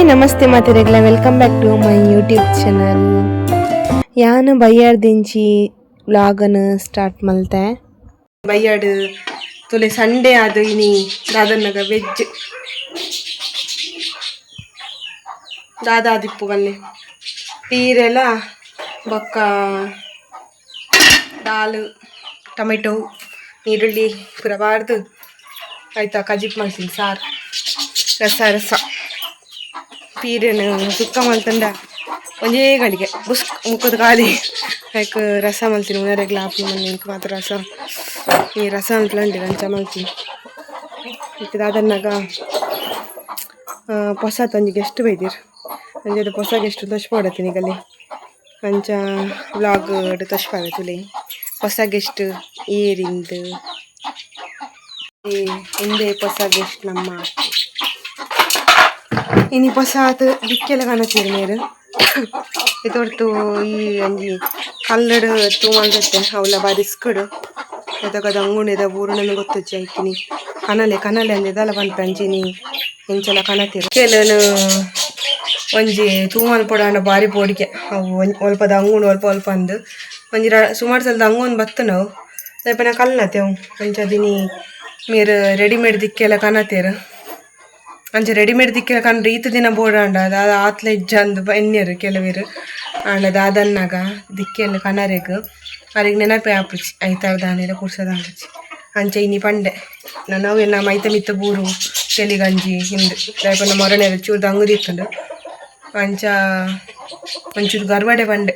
Namaste ಮಾತೆರೆಗ್ಲ, welcome back to my YouTube channel. ಯಾನ್ ಬಯ್ಯಾರ್ದಿಂಚಿ ವ್ಲಾಗನ್ start ಮಲ್ತೆ. ಬಯ್ಯಾಡ್ ತುಲೆ Sunday ಆದ್ ಇನಿ ದಾದನ್ನಗ ವೆಜ್ ದಾದಾದಿಪ್ಪು ಬಲ್ಲೆ ಪೀರೆಲ ಬೊಕ್ಕ ದಾಲ್, ಟೊಮೆಟೊ, ನೀರುಳ್ಳಿ ಪೂರ ಪಾಡ್ದು ಆಯ್ತಾ ಕಜಿಪ್ ಮಲ್ತೀನಿ. ಸಾರು, ರಸ ರಸ. ಪೀರೆನ್ ಸುಕ್ಕ ಮಲ್ತಂಡ ಒಂಜೇ ಗಳಿಗೆ ಬುಸ್ಕ್ ಮುಖದ ಖಾಲಿ. ಐಕ್ ರಸ ಮಲ್ತೀನಿ. ಉನರೆಗ್ಲ ಆಪುಂಡು ಮನ್ನೆ, ಎಂಕ್ ಮಾತ್ರ ರಸ. ಈ ರಸ ಮಲ್ತ್ಲಂಡಿ ಅಂಚ ಮಲ್ತೀನಿ. ಇತ್ತೆ ದಾದನ್ನಾಗ ಪೊಸತ್ ಒಂಜಿ ಗೆಸ್ಟ್ ಬೈದೆರ್. ಅಂಚದ ಪೊಸ ಗೆಸ್ಟ್ ತೋಜ್ಪಾವೊಡತ್ತೀನಿ ಗಲ್ಲಿ. ಅಂಚ ವ್ಲಾಗ್ ತೋಜ್ಪಾವೆ ತುಲೆ ಹೊಸ ಗೆಸ್ಟ್ ಏರಿಂದು. ಇಂದೇ ಹೊಸ ಗೆಸ್ಟ್ ನಮ್ಮ. ಇನಿ ಪೊಸಾತ್ ದಿಕ್ಕೆಲ ಕಾಣತ್ತೀರಿ ಮೇರ್. ಇತೊರ್ತು ಈ ಒಂಜಿ ಕಲ್ಲಡ್ ತೂ ಮಲ್ದತ್ತೆ. ಅವ್ಲ ಬಾರಿ ರಿಸ್ಕ್ಡ್ ಎದಗದ ಅಂಗುಂಡಿದ ಬೂರುನನ್ನು ಗೊತ್ತುಜ್ಜಿ. ಐಕಿನಿ ಕನಲೆ ಕನಲೆ ಅಂದೆ ದಾಲ ಪನ್ಪೆ. ಅಂಚಿನಿ ಎಂಚಲ ಕನತೆರ್. ಕೆಲನು ಒಂಜಿ ತೂ ಮಲ್ಪೊಡಾಂಡ ಬಾರಿ ಪೋಡಿಗೆ. ಅವು ಒಲ್ಪದ ಅಂಗುಂಡು ಒಲ್ಪ ಒಲ್ಪ ಅಂದ್ ಒಂಜಿ ಸುಮಾರು ಸಲದ ಅಂಗೊಂದು ಬತ್ತನವು ದಾಯೆ ಕಲ್ನತೆ ಅವು. ಅಂಚ ದಿನಿ ಮೇರ್ ರೆಡಿಮೇಡ್ ದಿಕ್ಕೆಲ ಕನತೆರ್. ಅಂಚ ರೆಡಿಮೇಡ್ ದಿಕ್ಕೆಲ ಕನ್ರೆ ಈತ್ ದಿನ ಬೋಡಾಂಡ ದಾದ ಆತ್ಲ ಇಜ್ಜಂದ್ ಎನ್ನೆರ್ ಕೆಲವೆರ್. ಆಂಡ ದಾದನ್ನಾಗ ದಿಕ್ಕೆಲ್ ಕನರೆಗ್ ಅರೆಗ್ ನೆನಪೇ ಆಪುಜಿ. ಐತಾರ ದಾನೆಲ ಪುರ್ಸದ ಆಪುಜಿ. ಅಂಚ ಇನಿ ಪಂಡೆ ನನ ಅವು ಎನ್ನ ಮೈತ ಮಿತ್ತ ಬೂರು ತೆಲಿಗಂಜಿ ಹಿಂದ್ ದಾಯೆ ಪಂಡ ಮೊರನೆರ್ ಚೂರು ದಂಗುದಿತ್ತುಂಡು. ಅಂಚ ಒಂಚೂರು ಗರ್ವಡೆ ಪಂಡೆ.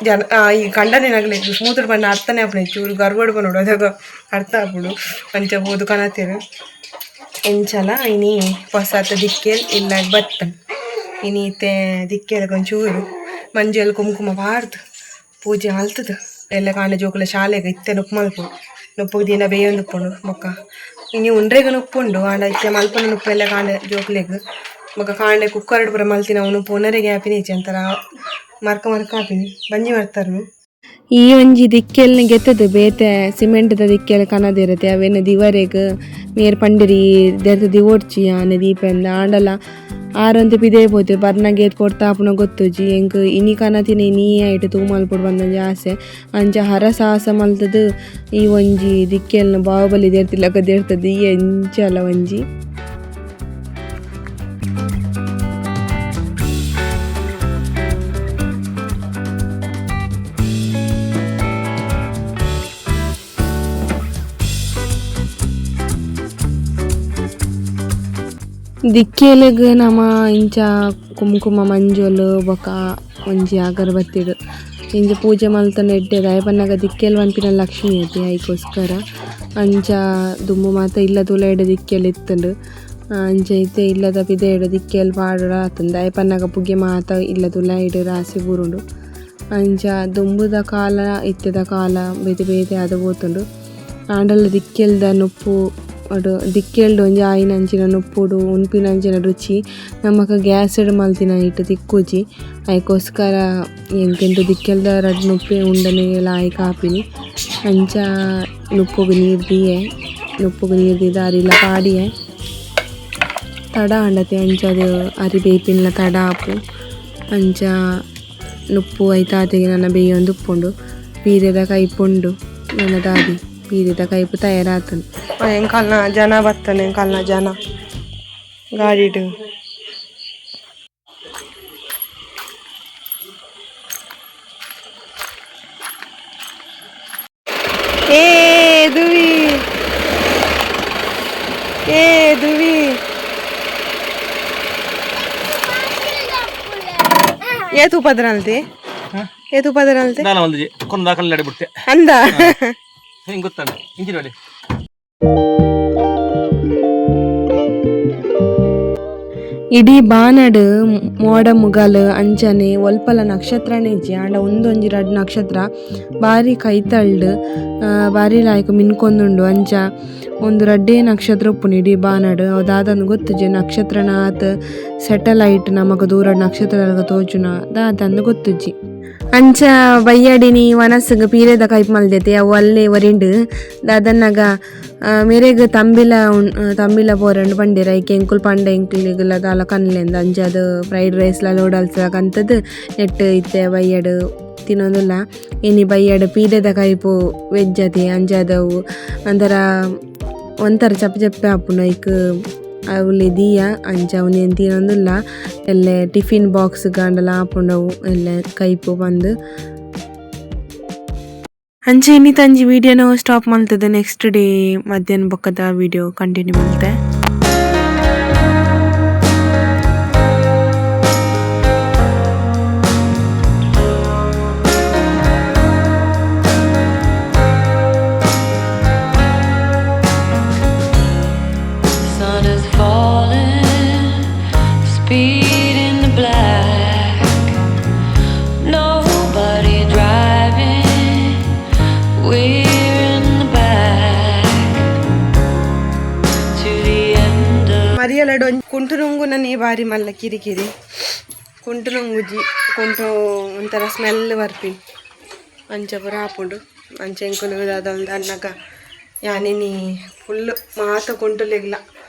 ಜನ ಈ ಕಂಡನಿನಗಲೆ ಮೂತ್ರ ಪಂಡ ಅರ್ಥನೇ ಆಪುಣೆ. ಚೂರು ಗರ್ವಡ್ ಪನೊಡು, ಅದಗ ಅರ್ಥ ಆಪುಂಡು. ಅಂಚ ಪೋದು ಕನತೆರ್. ಎಂಚಲ ಇನಿ ಪೊಸತ್ ದಿಕ್ಕೆಲ್ ಇಲ್ಲಾಗ್ ಬತ್ತನ್. ಇನಿ ಇತ್ತೆ ದಿಕ್ಕೆಲ್ಗ್ ಒಂಚೂರು ಮಂಜಲ್ ಕುಂಕುಮ ಪಾಡ್ದ್ ಪೂಜೆ ಮಲ್ತುದು ಎಲ್ಲೆ ಕಾಂಡೆ ಜೋಕುಲೆ ಶಾಲೆಗ್ ಇತ್ತೆ ನುಪ್ಪು ಮಲ್ಪೊಡು. ನುಪ್ಪುಗ್ ದಿನ ಬೇಯೊಂದುಪ್ಪುಂಡು. ಬೊಕ್ಕ ಇನಿ ಉಂಡ್ರೆಗ್ ನುಪ್ಪುಂಡು. ಆಂಡ ಇತ್ತೆ ಮಲ್ಪುನ ನುಪ್ಪು ಎಲ್ಲೆ ಕಾಂಡೆ ಜೋಕುಲೆಗ್. ಬೊಕ್ಕ ಕಾಂಡೆ ಕುಕ್ಕರ್ಡ್ ಪೂರ ಮಲ್ತಿನ ಅವು ನುಪ್ಪು ಉನರೆಗೆ ಆಪಿನಿಜ್ಜಿ. ಒಂಥರ ಮರ್ಕ ಮರ್ಕ ಆಪಿನಿ, ಬಂಜಿ ಮರ್ತಾರ್ನು. ಈ ಒಂಜಿ ದಿಕ್ಕೆಲ್ನ ಗೆತ್ತದು ಬೇತೆ ಸಿಮೆಂಟ್ದ ದಿಕ್ಕೆಲ್ ಕನದಿರತ್ತೆ. ಅವೇನು ದಿವರೆಗ್ ಮೇರ್ ಪಂಡಿರಿ ದೆರ್ತ್ ದಿವೊಡ್ಚಿ ಆನೆ ದೀಪೆಂದ್. ಆಂಡಲ ಆರೊಂತೆ ಪಿದಯಿ ಪೋತೆ ಬರ್ನಗ ಏತ್ ಪೊರ್ತು ಆಪುನ ಗೊತ್ತುಜಿ. ಎಂಕ್ ಇನಿ ಕನತಿನ ಇನಿ ಐಟ್ ತೂ ಮಲ್ಪೊಡು ಪಂದ್ ಆಸೆ. ಅಂಚ ಹರಸಾಹಸ ಮಲ್ತುದು ಈ ಒಂಜಿ ದಿಕ್ಕೆಲ್ನ ಬಾಹುಬಲಿ ದೇರ್ತಿಲಕ ದೇರ್ತದ ಈ ಎಂಚಲ ಒಂಜಿ. ದಿಕ್ಕೆಲೆಗ್ ನಮ ಇಂಚ ಕುಂಕುಮ ಮಂಜೊಲು ಬೊಕ ಒಂಜಿ ಅಗರಬತ್ತಿಡ್ ಇಂಚ ಪೂಜೆ ಮಲ್ತುಂಡ ಎಡ್ಡೆ. ದಾಯೆ ಪನ್ನಗ ದಿಕ್ಕೆಲ್ ಪನ್ಪಿನ ಲಕ್ಷ್ಮಿ ಅತೆ, ಐಕೋಸ್ಕರ. ಅಂಚ ದುಂಬು ಮಾತ ಇಲ್ಲದ ಉಲಯಿಡ್ ದಿಕ್ಕೆಲ್ ಇತ್ತುಂಡು. ಅಂಚ ಇತ್ತೆ ಇಲ್ಲದ ಪಿದಯಿಡ್ ದಿಕ್ಕೆಲ್ ಪಾಡೊಡು ಆತುಂಡು. ದಾಯೆ ಪನ್ನಗ ಪುಗೆ ಮಾತ ಇಲ್ಲದ ಉಲಯಿಡ್ ರಾಸಿ ಬೂರುಂಡು. ಅಂಚ ದುಂಬುದ ಕಾಲ ಇತ್ತೆದ ಕಾಲ ಬೇತೆ ಬೇತೆ ಆದ್ ಪೋತುಂಡು. ಆಂಡಲ ದಿಕ್ಕೆಲ್ದ ನುಪ್ಪು ದಿಕ್ಕೆಲ್ಡ್ ಒಂಜಿ ಆಯಿನಂಚಿನ ನುಪ್ಪುಡು ಉನ್ಪಿನಂಚಿನ ರುಚಿ ನಮಕ್ ಗ್ಯಾಸ್ ಡ್ ಮಲ್ತಿನ ಐಟ್ ತಿಕ್ಕುಜಿ. ಐಕೋಸ್ಕರ ಎಂಕ್ ದಿಕ್ಕೆಲ್ದ ರಡ್ಡ್ ನುಪ್ಪೆ ಉಂಡನೆ ಲಾಯ್ಕ್ ಆಪಿನಿ. ಅಂಚ ನುಪ್ಪುಗು ನೀರ್ ದೀಯೆ. ನುಪ್ಪುಗು ನೀರ್ ದೀದ್ ಅರಿಲ ಪಾಡಿಯೆ. ತಡ ಆಂಡತೆ, ಅಂಚಾದ್ ಅರಿ ಬೇಯ್ಪಿನ್ಲ ತಡ ಆಪು. ಅಂಚ ನುಪ್ಪು ಐತಾತೆಗೆ ನನ ಬೇಯೊಂದುಪ್ಪುಂಡು. ಪೀರೆದ ಕೈಪುಂಡು ನನ ದಾದಿ ಪೀರೆದ ಕೈಪು ತಯಾರಾತುಂಡು. ಎಂಕಲ್ನ ಜನ ಬತ್ತನೆ, ಎಂಕಲ್ನ ಜನ ಗಾಡಿಡ್. ಏ ದುವಿ, ಏ ದುವಿ, ಏ ತೂಪದ್ರಲ್ತಿ, ಏ ತೂಪದ್ರಲ್ತಿ. ದಾಲ ಒಂದಿಜಿ ಕೊಂದ ಕಲ್ಲಡಿ ಬಿಟ್ಟೆ. ಅಂದ. ಹಿಂಗೆ ಗೊತ್ತಾನೆ ಇಂಚಿ ನೋಡಿ. ಇಡೀ ಬಾನಡ್ ಮೋಡ ಮುಗಲ್ ಅಂಚನೆ ಒಲ್ಪಲ ನಕ್ಷತ್ರನೇ ಇಜ್ಜಿ. ಆಂಡ ಉಂದೊಂಜಿ ರಡ್ಡ್ ನಕ್ಷತ್ರ ಬಾರಿ ಕೈತಲ್ಡ್ ಬಾರಿ ಲಾಯ್ಕ್ ಮಿನ್ಕೊಂದುಂಡು. ಅಂಚ ಉಂದು ರಡ್ಡೇ ನಕ್ಷತ್ರ ಉಪ್ಪುನು ಇಡೀ ಬಾನಡ್. ಅವು ದಾದಂದ್ ಗೊತ್ತುಜ್ಜಿ. ನಕ್ಷತ್ರನ ಆತ್ ಸೆಟಲೈಟ್ ನಮಕ್ ದೂರ ನಕ್ಷತ್ರ ತೋಜುನ ದಾದಂದ್ ಗೊತ್ತುಜ್ಜಿ. ಅಂಚ ಬಯ್ಯಡಿನಿ ವನಸ್ಗ್ ಪೀರೆದ ಕೈಪ್ ಮಲ್ದೆತೆ. ಅವು ಅಲ್ಲೇ ಒರಿಂಡ್. ದಾದನ್ನಗ ಮೇರೆಗ್ ತಂಬಿಲ ತಂಬಿಲ ಪೋರಂಡು ಪಂಡೆರ್ ಐಕೆ ಎಂಕುಲು ಪಂಡ ಎಂಕ್ಲೆಗ್ಲ ದಾಲ ಕನ್ಲೆಂದ್ ಅಂಚಾದ್ ಫ್ರೈಡ್ ರೈಸ್ ಲ ನೂಡಲ್ಸ್ ಲ ಕಂತುದು ನೆಟ್ಟ್ ಇತ್ತೆ ಬಯ್ಯಡ್ ತಿನೊಂದುಲ್ಲ. ಇನಿ ಬಯ್ಯಡ್ ಪೀಡೆದ ಕೈಪು ವೆಜ್ ಅತೆ ಅಂಚಾದ್ ಅವು ಒಂಥರ ಒಂಥರ ಚಪ್ಪೆ ಚಪ್ಪೆ ಆಪುಂಡು ಐಕ್ ಅವುಲು ದೀಯ ಅಂಚ ಉಂದೆನ್ ತಿನೊಂದುಲ್ಲ. ಎಲ್ಲೆ ಟಿಫಿನ್ ಬಾಕ್ಸ್ ಗಾಂಡಲ ಆಪುಂಡು ಅವು ಎಲ್ಲೆ ಕೈಪು ಪಂದ್. ಅಂಚ ಇನಿತ ಒಂಜಿ ವಿಡಿಯೋನು ಸ್ಟಾಪ್ ಮಲ್ತುದು ನೆಕ್ಸ್ಟ್ ಡೇ ಮಧ್ಯಾಹ್ನ ಬೊಕ್ಕದ ವಿಡಿಯೋ ಕಂಟಿನ್ಯೂ ಮಲ್ತೆ. Sun is falling, speed in the black. Nobody driving, we're in the back. To the end of. ಮರಿಯಲಡ್ ಒಂಜಿ ಕುಂಟು ನುಂಗುನನೇ ಬಾರಿ ಮಲ್ಲ ಕಿರಿಕಿರಿ. ಕುಂಟು ನುಂಗುಜಿ, ಕುಂಟು ಒಂಥರ ಸ್ಮೆಲ್ ಬರ್ಪಿ ಅಂಚ ಪೂರ ಆಪುಂಡು. ಅಂಚ ಎಂಕುಲು ದಾದ ಅನ್ನಗ ಯಾನಿನಿ ಫುಲ್ ಮಾತ ಕುಂಟುಲೆಗ್ಲ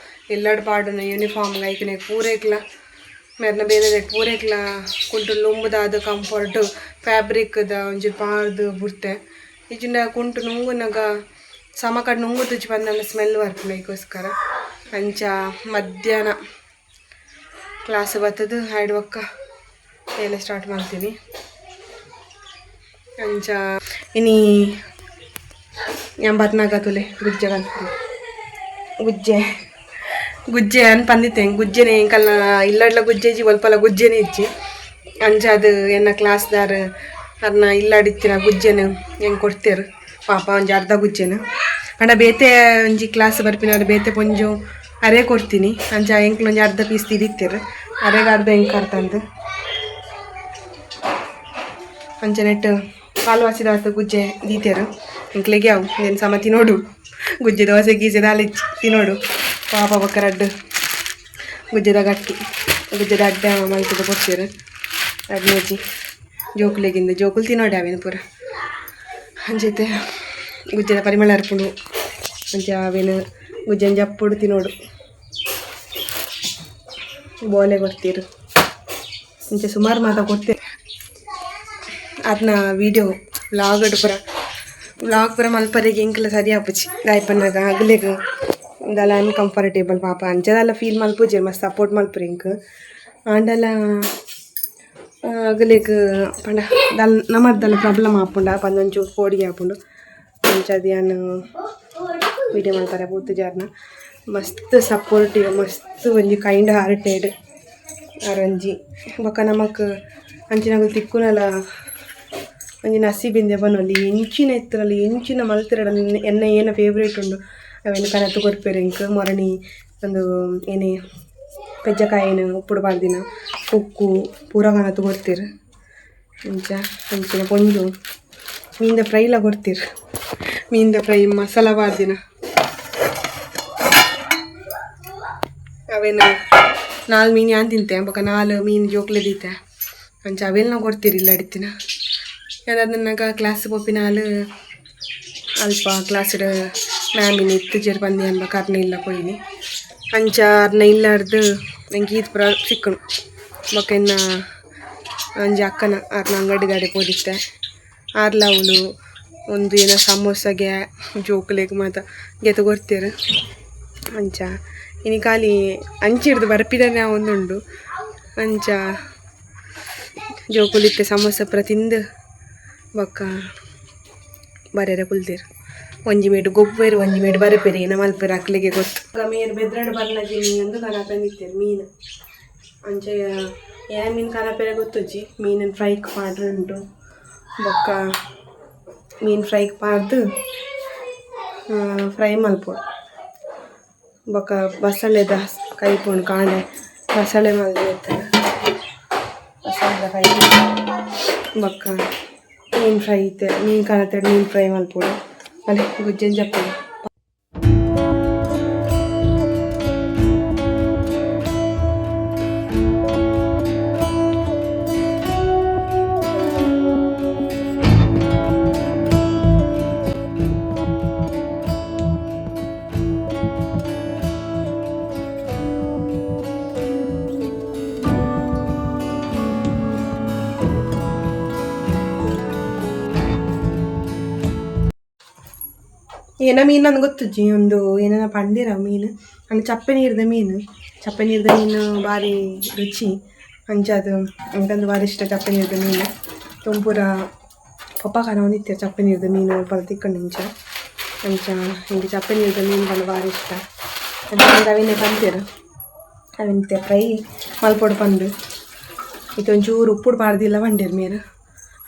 ಇಲ್ಲಡ್ ಪಾಡುನ ಯೂನಿಫಾರ್ಮ್ ಐಕ್ನೆ ಪೂರೆಗ್ಲ ಮೆರ್ನ ಬೇಲೆ ಪೂರೆಗ್ಲ ಕುಂಟು ಲುಂಬುದಾದ್ ಕಂಫರ್ಟ್ ಫ್ಯಾಬ್ರಿಕ್ದ ಒಂಜಿ ಪಾಡ್ದ್ ಬುಡ್ತೆ. ಇಜ್ಜಿಂಡ ಕುಂಟು ನುಂಗುನಗ ಸಮಕಡ್ ನುಂಗುದುಜಿ ಪಂದಾಂಡ ಸ್ಮೆಲ್ ಬರ್ಪುಂಡು ಐಕೋಸ್ಕರ. ಅಂಚ ಮಧ್ಯಾಹ್ನ ಕ್ಲಾಸ್ ಬತ್ತುದು ಐಡ್ ಬೊಕ್ಕ ಬೇಲೆ ಸ್ಟಾರ್ಟ್ ಮಲ್ತೀನಿ. ಅಂಚ ಇನಿ ಯಾನ್ ಬತ್ನಾಗ ತೂಲೆ ಗುಜ್ಜೆ ಕಲ್ಪುನಿ. ಗುಜ್ಜೆ ಗುಜ್ಜೆ ಅನ್ ಪಂದಿತ್ತೆ ಗುಜ್ಜೆನೆ ಎಂಕಲ್ನ ಇಲ್ಲಡ್ಲ ಗುಜ್ಜೆ ಇಜ್ಜಿ, ಒಲ್ಪಲ ಗುಜ್ಜೆನೆ ಇಜ್ಜಿ. ಅಂಚಾದ್ ಎನ್ನ ಕ್ಲಾಸ್ದಾರ್ ಅರ್ನ ಇಲ್ಲಡಿತ್ತಿನ ಗುಜ್ಜೆನ್ ಎಂಕ್ ಕೊರ್ತೆರ್ ಪಾಪ ಒಂಜಿ ಅರ್ಧ ಗುಜ್ಜೆನ್. ಪಂಡ ಬೇತೆ ಒಂಜಿ ಕ್ಲಾಸ್ ಬರ್ಪಿನಾರ್ ಬೇತೆ ಪೊಂಜೊ ಅರೇ ಕೊರ್ತೀನಿ. ಅಂಚ ಎಂಕ್ಲ ಒಂಜಿ ಅರ್ಧ ಪೀಸ್ ದೀದಿತ್ತೆರ್, ಅರೆಗ್ ಅರ್ಧ ಎಂಕ್ ಅರ್ಧ ಅಂದ್. ಅಂಚ ನೆಟ್ಟ್ ಕಾಲು ವಾಸಿದಾತ್ ಗುಜ್ಜೆ ದೀತೆರ್ ಎಂಕ್ಲೆಗೆ ಅವು ಉಂದೆನ್ ಸಮ ತಿನೊಡು. ಗುಜ್ಜೆ ದೋಸೆ ಗೀಸೆ ದಾಲ ಇಜ್ಜಿ, ತಿನೊಡು. ಪಾಪ ಬೊಕ್ಕ ರಡ್ಡ್ ಗುಜ್ಜೆದ ಗಟ್ಟಿ ಗುಜ್ಜೆದ ಅಡ್ಡೆ ಮಲ್ತುದು ಕೊರ್ತೆರ್ ರಡ್ಡ್ ಮೂಜಿ ಜೋಕುಲೆಗಿಂದು ಜೋಕುಲು ತಿನೊಡೆ ಅವೆನ್ ಪೂರ. ಅಂಚ ಇತ್ತೆ ಗುಜ್ಜೆದ ಪರಿಮಳ ಬರ್ಪುಂಡು. ಅಂಚ ಅವೆನ್ ಗುಜ್ಜೆನ್ ಜಪ್ಪುಡು ತಿನೊಡು. ಬೋಲೆ ಕೊರ್ತೆರ್ ಇಂಚ ಸುಮಾರು ಮಾತ ಕೊರ್ತೆರ್. ಅರ್ನ ವಿಡಿಯೋ ವ್ಲಾಗ್ ಪೂರ ವ್ಲಾಗ್ ಪೂರ ಮಲ್ಪರೆಗ್ ಎಂಕ್ಲ ಸರಿ ಆಪುಜಿ. ದಾಯೆ ಪನ್ನಗ ಅಗಲೆಗ್ ದಾಲ ಅನ್ಕಂಫರ್ಟೇಬಲ್ ಪಾಪ ಅಂಚ ದಾಲ ಫೀಲ್ ಮಲ್ಪುಜೆರ್, ಮಸ್ತ್ ಸಪೋರ್ಟ್ ಮಲ್ಪುರು ಎಂಕ್. ಆಂಡಲ ಅಗಲೆಗ್ ಪಂಡ ದಾಲ ನಮರ್ದ್ ದಾಲ ಪ್ರಾಬ್ಲಮ್ ಆಪುಂಡ ಪಂದ್ ಒಂಚೂರು ಪೋಡಿಗೆ ಆಪುಂಡು. ಅಂಚಾದ್ ಯಾನ್ ವಿಡಿಯೋ ಮಲ್ಪರೆ ಪೋತುಜಿ. ಮಸ್ತ್ ಸಪೋರ್ಟಿವ್, ಮಸ್ತ್ ಒಂಜಿ ಕೈಂಡ್ ಹಾರ್ಟೆಡ್ ಆರ್ ಒಂಜಿ. ಬೊಕ ನಮಕ್ ಅಂಚಿನಕುಲು ತಿಕ್ಕುನಲ ಒಂಜಿ ನಸೀಬಿಂದೆ ಪನೊಲಿ. ಎಂಚಿನ ಇತ್ತುಂಡಲ ಎಂಚಿನ ಮಲ್ತಿರಡ ಎನ್ನ ಏನ ಫೇವ್ರೇಟ್ ಉಂಡು ಅವೆನ್ ಕನತ್ ಕೊರ್ಪೆರ್ ಎಂಕ್. ಮೊರಣಿ ಉಂದು ಏನೆ ಪೆಜ್ಜಕಾಯಿನ್ ಉಪ್ಪುಡು ಪಾಡ್ದಿನ ಕುಕ್ಕು ಪೂರ ಕನತ್ ಕೊರ್ತೆರ್. ಅಂಚ ಅಂಚಿನ ಪೊಂಜು ಮೀನ್ದ ಫ್ರೈಲ ಕೊರ್ತೆರ್, ಮೀನ್ದ ಫ್ರೈ ಮಸಾಲ ಪಾಡ್ದಿನ ಅವೆನ್ 4 ಮೀನ್ ಯಾನ್ ತಿಂತೆ ಬೊಕ 4 ಮೀನ್ ಜೋಕ್ಲೆ ದೀತೆ. ಅಂಚ ಅವೆಲ್ಲ ಕೊರ್ತೆರ್ ಇಲ್ಲಡಿತ್ತಿನ. ಯಾನ್ ಕ್ಲಾಸ್ ಪೋಪಿನಾಲ್ ಅಲ್ಪ ಕ್ಲಾಸ್ಡ್ ಮ್ಯಾಮಿನ ಇತ್ತುಜೆರ್ ಪಂದ್ ಯಾನ್ ಬೊಕ ಅರ್ನ ಇಲ್ಲ ಪೋಯಿನಿ. ಅಂಚ ಅರ್ನ ಇಲ್ಲಡ್ದ್ ಎಂಕ್ ಈತ್ ಪೂರ ಸಿಕ್ಕುಂಡು. ಬೊಕ ಎನ್ನ ಒಂಜಿ ಅಕ್ಕನ ಅರ್ನ ಅಂಗಡಿದಾಡೆ ಪೋದಿತ್ತೆ. ಆರ್ಲ ಅವುಲು ಒಂದು ಏನ ಸಮೋಸಗೆ ಜೋಕುಲೆಗ್ ಮಾತ ಗೆತ ಕೊರ್ತೆರ್. ಅಂಚ ಇನಿ ಖಾಲಿ ಅಂಚಿಡ್ದ್ ಬರ್ಪಿನನೆ ಆವೊಂದುಂಡು. ಅಂಚ ಜೋಕುಲು ಇತ್ತೆ ಸಮೋಸ ಪೂರ ತಿಂದು ಬೊಕ್ಕ ಬರೆರೆ ಕುಲ್ದೆರ್. ಒಂಜಿ ಮೇಟ್ ಗೊಬ್ಬೆರ್ ಒಂಜಿ ಮೇಟ್ ಬರೆಪೆರ್ ಏನ ಮಲ್ಪೆರ್ ಅಕ್ಲೆಗೆ ಗೊತ್ತು. ಮೇರ್ ಬೆದ್ರಡ್ ಬರ್ನಗ ಮೀನ್ ಕನಪೆಂದಿತ್ತೆರ್ ಮೀನ್. ಅಂಚ ಯಾ ಮೀನ್ ಕನಪೆರೆ ಗೊತ್ತುಜ್ಜಿ. ಮೀನ್ ಫ್ರೈಕ್ ಪಾಡ್ರೆ ಉಂಟು. ಬೊಕ್ಕ ಮೀನ್ ಫ್ರೈಕ್ ಪಾಡ್ದು ಫ್ರೈ ಮಲ್ಪೊಡು. ಬೊಕ್ಕ ಬಸಳೆದ ಕೈಪುಂಡು ಕಾಂಡೆ ಬಸಳೆ ಮಲ್ದಿತ್ತೆರ್ ಬಸಳೆದ ಕೈಪು. ಬೊಕ್ಕ ಮೀನ್ ಫ್ರೈ ಇತ್ತೆ ಮೀನ್ ಕನತೆಡ್ ಮೀನ್ ಫ್ರೈ ಮಲ್ಪೊಡು. ಅಲೆ ಗುಜ್ಜೆನ್ ಜಪ್ಪೊಡು. ಏನ ಮೀನು ನನ್ಗೆ ಗೊತ್ತುಜ್ಜಿ ಒಂದು ಏನೇನ ಪಂಡಿರ ಮೀನು ಅಂಡ್ ಚಪ್ಪೆ ನೀರ್ದ ಮೀನು ಚಪ್ಪೆ ನೀರ್ದ ಮೀನು ಬಾರಿ ರುಚಿ ಅಂಚ ಅದು ಎಂಕಂದು ಬಾರಿ ಇಷ್ಟ ಚಪ್ಪೆ ನೀರ್ದ ಮೀನು ತುಂಪುರ ಪಪ್ಪ ಕನವೊಂದಿತ್ತೆ ಚಪ್ಪೆ ನೀರ್ದ ಮೀನು ಪಲ ತಿಕ್ಕಂಡು ಇಂಚ ಅಂಚ ಇಂಕ ಚಪ್ಪೆ ನೀರ್ದ ಮೀನು ಪಂಡ ಬಾರಿ ಇಷ್ಟ ಅಂಚ ಅವಿನೆ ಪಂತೇರು ಅವಿಂತೆ ಫ್ರೈ ಮಲ್ಪೊಡು ಪಂದು ಇತ್ತೆ ಒಂಚೂರು ಉಪ್ಪುಡು ಪಾಡ್ದಿಲ್ಲ ಪಂಡೇರು ಮೀನು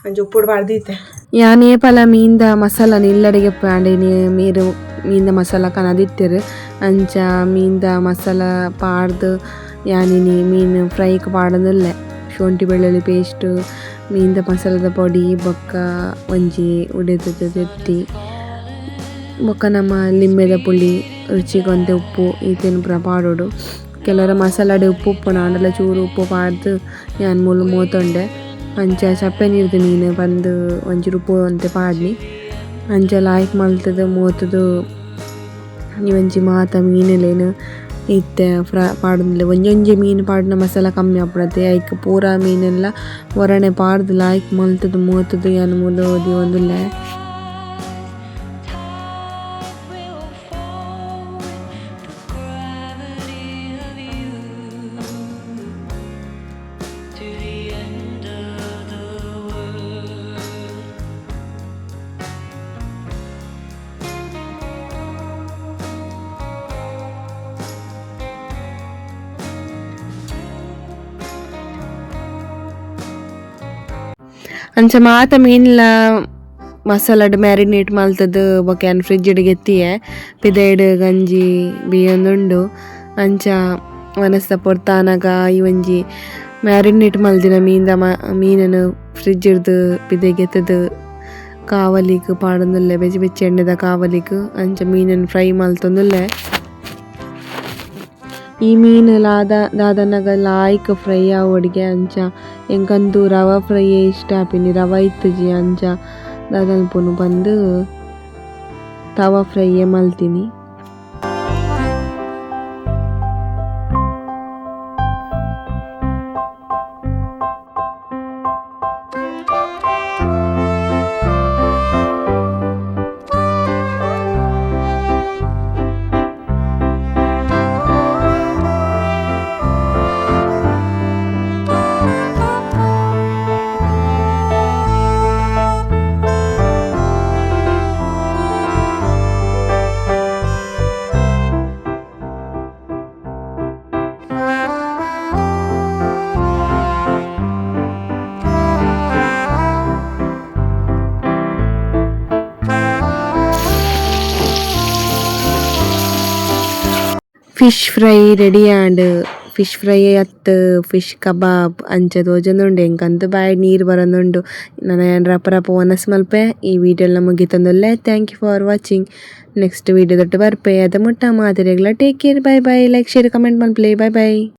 ಒಂಜಿ ಉಪ್ಪುಡು ಪಾಡ್ದಿತ್ತೆ ಯಾನ್ ಏಪಲ ಮೀನ್ದ ಮಸಾಲ ಇಲ್ಲಡಿಗೆ ಪಾಂಡಿನಿ ಮೀರು ಮೀನ್ದ ಮಸಾಲ ಕನದಿತ್ತೆರ್ ಅಂಚ ಮೀನ್ದ ಮಸಾಲ ಪಾಡ್ದು ಯಾನಿನಿ ಮೀನು ಫ್ರೈಕ್ ಪಾಡೊಂದುಲ್ಲೆ ಶುಂಠಿ ಬೆಳ್ಳುಳ್ಳಿ ಪೇಸ್ಟ್ ಮೀನ್ದ ಮಸಾಲದ ಪೊಡಿ ಬೊಕ್ಕ ಒಂಜಿ ಉಡೆದ ತೆತ್ತಿ ಬೊಕ್ಕ ನಮ್ಮ ಲಿಂಬೆದ ಪುಳಿ ರುಚಿಗೆ ಒಂತೆ ಉಪ್ಪು ಈತೆನ್ ಪೂರ ಪಾಡೊಡು ಕೆಲವರ ಮಸಾಲಡ್ ಉಪ್ಪು ಉಪ್ಪುಂಡು ಆಂಡಲ ಚೂರು ಉಪ್ಪು ಪಾಡ್ದು ಯಾನ್ ಮೂಲು ಮೋತೊಂಡೆ ಅಂಚ ಚಪ್ಪೆ ನೀರ್ದ ಮೀನು ಪಂದ್ ಒಂಚೂರು ಉಪ್ಪು ಒಂತೆ ಪಾಡ್ನಿ ಅಂಚ ಲಾಯ್ಕ್ ಮಲ್ತುದು ಮೋತುದು ಒಂಜಿ ಮಾತ ಮೀನುಲೆನ್ ಇತ್ತೆ ಫ್ರ ಪಾಡೊಂದುಲ್ಲೆ ಒಂಜೊಂಜಿ ಮೀನು ಪಾಡುನ ಮಸಾಲ ಕಮ್ಮಿ ಆಪುಂಡತೆ ಐಕ್ ಪೂರ ಮೀನುಲ ಒರಣೆ ಪಾಡ್ದು ಲಾಯ್ಕ್ ಮಲ್ತುದು ಮೋತುದು ಯಾನ್ ಮೂಲು ದೀವೊಂದುಲ್ಲೆ. Will fall with the gravity of you to the end of the world. ಅಂಚ ಮಾತ ಮೀನ್ಲ ಮಸಾಲಡ್ ಮ್ಯಾರಿನೇಟ್ ಮಲ್ತುದು ಬೊಕ ಯಾನ್ ಫ್ರಿಡ್ಜ್ ಡ್ ಗೆತ್ತಿಯೆ ಪಿದಯ್ಡ್ ಗಂಜಿ ಬೇಯೊಂದುಂಡು ಅಂಚ ವನಸ್ದ ಪೊರ್ತಾನಗ ಈ ಒಂಜಿ ಮ್ಯಾರಿನೇಟ್ ಮಲ್ದಿನ ಮೀನ್ದ ಮೀನನು ಫ್ರಿಡ್ಜ್ ಡ್ದು ಪಿದಯ್ ಗೆತ್ತುದು ಕಾವಲಿಗ್ ಪಾಡೊಂದುಲ್ಲೆ ಬೆಚ್ಚ ಬೆಚ್ಚ ಎಣ್ಣೆದ ಕಾವಲಿಗ್ ಅಂಚ ಮೀನುನ್ ಫ್ರೈ ಮಲ್ತೊಂದುಲ್ಲೆ. ಈ ಮೀನು ಲಾದ ದಾದನಗ ಲಾಯ್ಕ್ ಫ್ರೈ ಆವೊಡಿಗೆ ಅಂಚ ಎಂಕಂತು ರವೆ ಫ್ರೈ ಇಷ್ಟ ಆಪಿನಿ ರವೆ ಇತ್ತುಜಿ ಅಂಚ ದಾದ ಮನ್ಪುನು ಪಂದ್ ತವಾ ಫ್ರೈ ಮಲ್ತಿನಿ. Fish fry ready and fish fry ಅತ್ತ್ ಫಿಶ್ ಕಬಾಬ್ ಅಂಚ ತೋಜೊಂದುಂಡು ಎಂಕಂತು ಬಾಯಿಡ್ ನೀರು ಬರೊಂದುಂಡು ನನ ಯಾನ್ ರಪ ರಪ ವನಸ್ ಮಲ್ಪೆ ಈ ವೀಡಿಯೋಲ ಮುಗಿತೊಂದುಲ್ಲೆ. Thank you for watching. Next video ದೊಟ್ಟು ಬರ್ಪೆ ಅದ ಮುಟ್ಟ ಮಾತೆರೆಗ್ಲ take care, bye bye. Like share comment ಮಲ್ಪುಲೆ. Bye bye.